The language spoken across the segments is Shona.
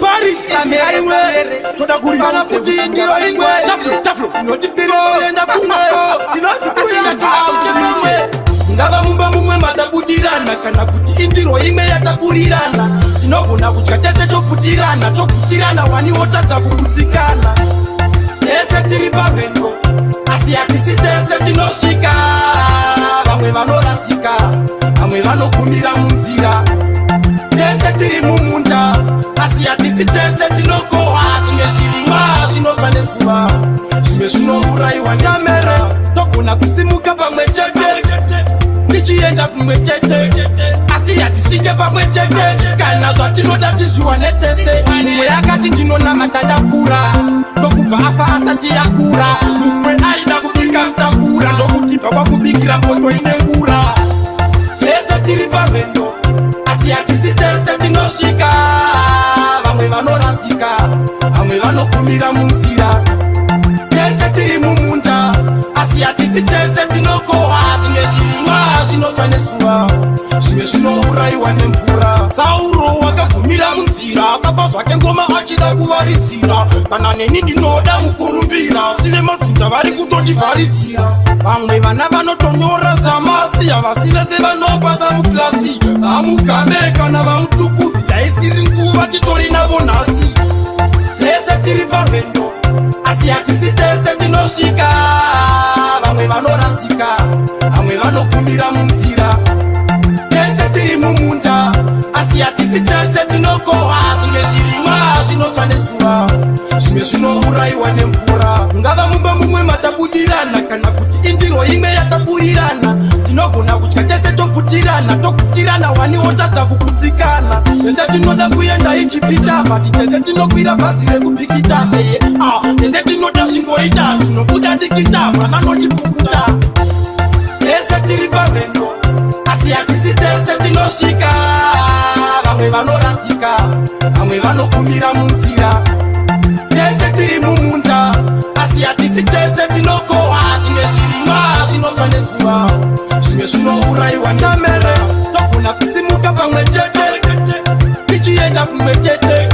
Paris toda Kana kuti indiro imwe Taflo, inotibirira kumwe inonzi kuya. Ngava mumba mumwe madabudirana, kana kuti indiro imwe yataburirana. Tinogona kudya tese topfutirana, tokutirana wani wotadza kukutsikana. Tese tiri parwendo, asi hatisi tese tinosvika. Vamwe vanorasika, vamwe vanogumira munzira. Tese tiri mumunda, asi hatisi tese tinokohwa. Zvimwe zvirimwa zvinobva nezuva, zvimwe zvinourayiwa nemhere. Togona kusimuka pamwe chete tichienda kumwe chete, asi hatisvike pamwe chete kana zvatinoda tizviwane tese. Mumwe akati, "Ndinonamata ndakura," ndokubva afa asati yakura. Mumwe aida kubika mutakura, ndokutibva kwakubikira mboto ine ngura. Tese tiri parwendo, asi hatisi tese tinosvika. Vamwe vanorasika, vamwe vanogumira munzira. Tese tiri mumunda, asi hatisi tese tinokohwa. Zvimwe zvirimwa zvinotsva nezuva, zvimwe zvinourayiwa nemvura. Sauro wakagumira munzira, akapa zvake ngoma achida kuvaridzira. Kana neni ndinoda mukurumbira, sive madzinza vari kutondivharidzira. Vamwe vana vanotonyora zamasi, havasi vese vanopasa muklasi. VaMugabe kana vaMutukudzi, haisiri nguva, titori navo nhasi. Tese tiri parwendo, asi hatisi tese tinosvika. Vamwe vanorasika, vamwe vanogumira munzira. Tese tiri mumunda, asi hatisi tese tinokohwa. Zvimwe zvirimwa zvinotsva nezuva, zvimwe zvinourayiwa nemvura. Ngava mumba mumwe matabudirana, kana kuti indiro imwe yataburirana. Tinogona kudya tese topfutirana, tokutirana wani wotadza kukutsikana. Tese tinoda kuenda Ijipita, but tese tinokwira bhazi rekubhikita. Tese tinoda zvingoita zvinobuda dikita, mwana notipukuta. Tese tiri parwendo, asi hatisi tese tinosvika. Vamwe vanorasika, vamwe vanogumira munzira. Tese tiri mumunda, asi hatisi tese tinokohwa. Zvimwe zvirimwa zvinotsva nezuva, zvimwe zvinourayiwa nemhere. Togona kusimuka pamwe chete tichienda kumwe chete,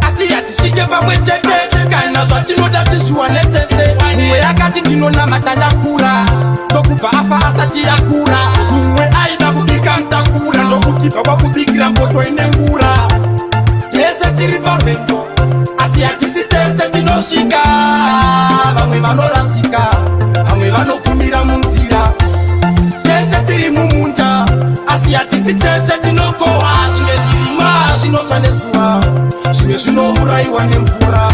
asi hatisvike pamwe chete kana zvatinoda tizviwane tese. Mumwe akati, "Ndinonamata ndakura," ndokubva afa asati yakura. Mumwe aida kubika mutakura, ndokutibva kwakubikira mboto ine ngura. Tese tiri parwendo, asi hatisi tese tinosvika. Vamwe vanorasika, vamwe vanogumira munzira. Tese tiri mumunda, asi hatisi tese tinokohwa. Zvimwe zvirimwa zvinotsva nezuva, zvimwe zvinourayiwa nemvura.